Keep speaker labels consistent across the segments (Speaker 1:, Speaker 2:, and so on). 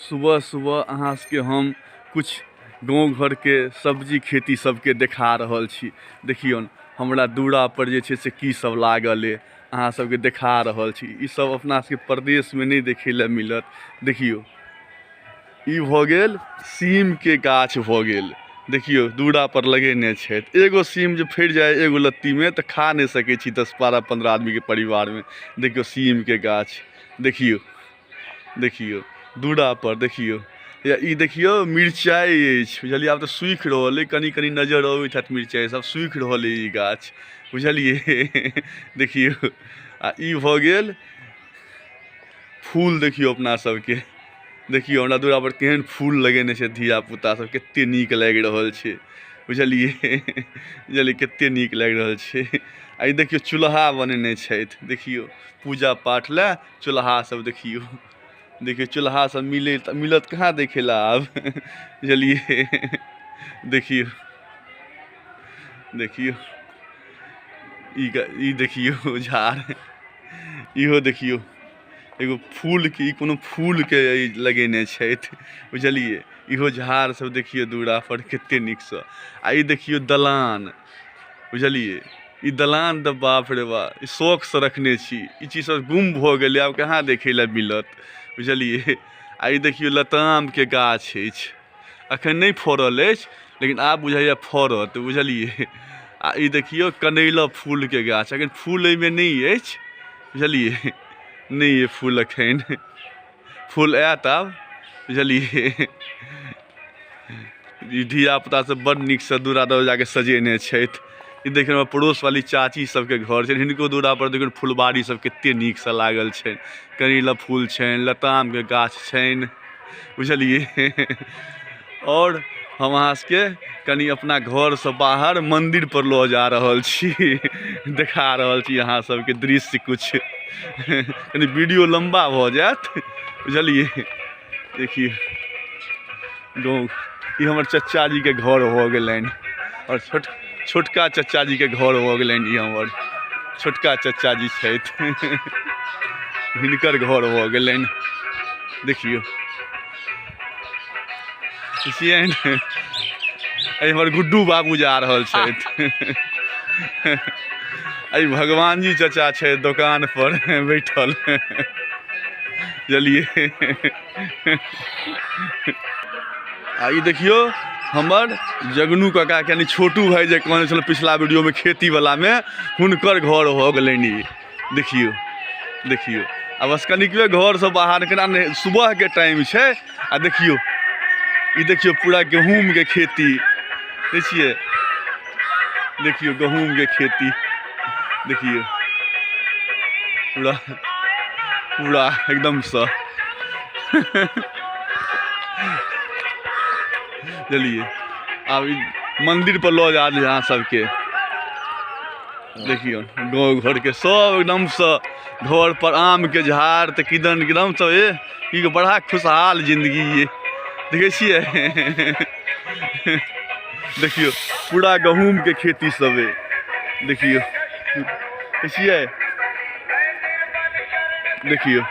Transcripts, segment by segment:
Speaker 1: सुबह सुबह अहाँ सबके हम कुछ गाँव घरके सब्जी खेती सबके देखा रहल छी। देखियौन हमरा दूरा पर जे छै से की सब लागल अइ अहाँ सबके देखा रहल छी। ई सब अपना सबके प्रदेश में नहि देखै लए मिलत। देखियौ ई भऽ गेल सीमके गाछ भऽ गेल। देखियौ दूरा पर लगेने छथि। एगो सीम जे फड़ि जाय एगो लत्तीमे तऽ खा नहि सकै छी 10 12 15 आदमीके परिवारमे। देखियौ सीमके गाछ देखियौ देखियौ दूरा पर देखियौ या ई देखियौ मिरचाइ अछि बुझलियै। आब तऽ सूखि रहल अइ, कनि कनि नजर अबैत हैत मिरचाइ सब सूखि रहल अइ ई गाछ बुझलियै। देखियौ आ ई भऽ गेल फूल। देखियौ अपना सबके देखियौ हमरा दूरा पर केहन फूल लगेने छै धिया पुता सब, कते नीक लागि रहल छै बुझलियै। बुझलियै कते नीक लागि रहल छै। आ ई देखियौ चूल्हा बनेने छथि। देखियौ पूजा पाठ लए चूल्हा सब। देखियौ देखियौ चूल्हा सब मिले मिलत कहाँ देखै लए आब बुझलियै। देखियौ देखियौ ई देखियौ झाड़, इहो देखियौ एगो फूल के, ई कोनो फूल के लगेने छथि बुझलियै। इहो झाड़ सब देखियौ दूरा पर कते नीकसँ। आ ई देखियौ दलान बुझलियै। ई दलान तऽ बाप रे बा ई शौकसँ रखने छी। ई चीज सब गुम भऽ गेलै, आब कहाँ देखै लए मिलत बुझलियै। आ ई देखियौ लतामके गाछ अछि, अखन नहि फड़ल अछि लेकिन आब बुझाइए फड़त बुझलियै। आ ई देखियौ कनैल फूलके गाछ, अखन फूल एहिमे नहि अछि बुझलियै, नहि अइ फूल अखन, फूल आयत आब बुझलियै। ई धिया पुता सब बड़ नीकसँ दूरा दरवाजाके सजेने छथि। ई देखियौ हमर पड़ोस वाली चाची सबके घर छनि, हिनको दूरा पर देखियौ फुलबाड़ी सब कते नीकसँ लागल छनि। कनैल फूल छनि, लतामके गाछ छनि बुझलियै। आओर हम अहाँ सबके कनि अपना घरसँ बाहर मन्दिर पर लऽ जा रहल छी, देखा रहल छी अहाँ सबके दृश्य कुछ। कनि वीडियो लम्बा भऽ जायत बुझलियै। देखियौ गाँव, ई हमर चचा जीके घर भऽ गेलनि आओर छोटका चचा जीके घर भऽ गेलनि। ई हमर छोटका चचा जी छथि, हिनकर घर भऽ गेलनि। देखियौ छियनि, एहि हमर गुड्डू बाबू जा रहल छथि। एहि भगवान जी चचा छथि दोकान पर बैठल बुझलियै। आ ई देखियौ हमर जगनू काका यानी छोटू भाई जे कहने छलहुँ पिछला वीडियोमे खेती वाला मे, हुनकर घर भऽ गेलनि ई। देखियौ देखियौ आ बस कनिकबे घरसँ बाहर केना नहि, सुबहके टाइम छै। आ देखियौ ई देखियौ पूरा गहूँमके खेती देखै छियै। देखियौ गहूँमके खेती देखियौ पूरा पूरा एकदमसँ चलिए आब ई मंदिर पर लऽ जा अहाँ सबके। देखियौ गाँव घरके सब एकदमसँ घर पर आमके झाड़ तऽ किदन एकदमसँ ए ई बड़ा खुशहाल जिंदगी ये देखै छियै। देखियौ पूरा गहूँमके खेती सब अइ। देखियौ देखै छियै। देखियौ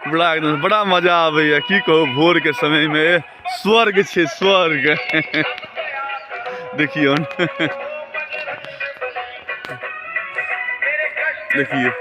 Speaker 1: बड़ा एकदम बड़ा मजा आबैया की कहू। भोरके समयमे स्वर्ग छै स्वर्ग। देखियौ देखियौ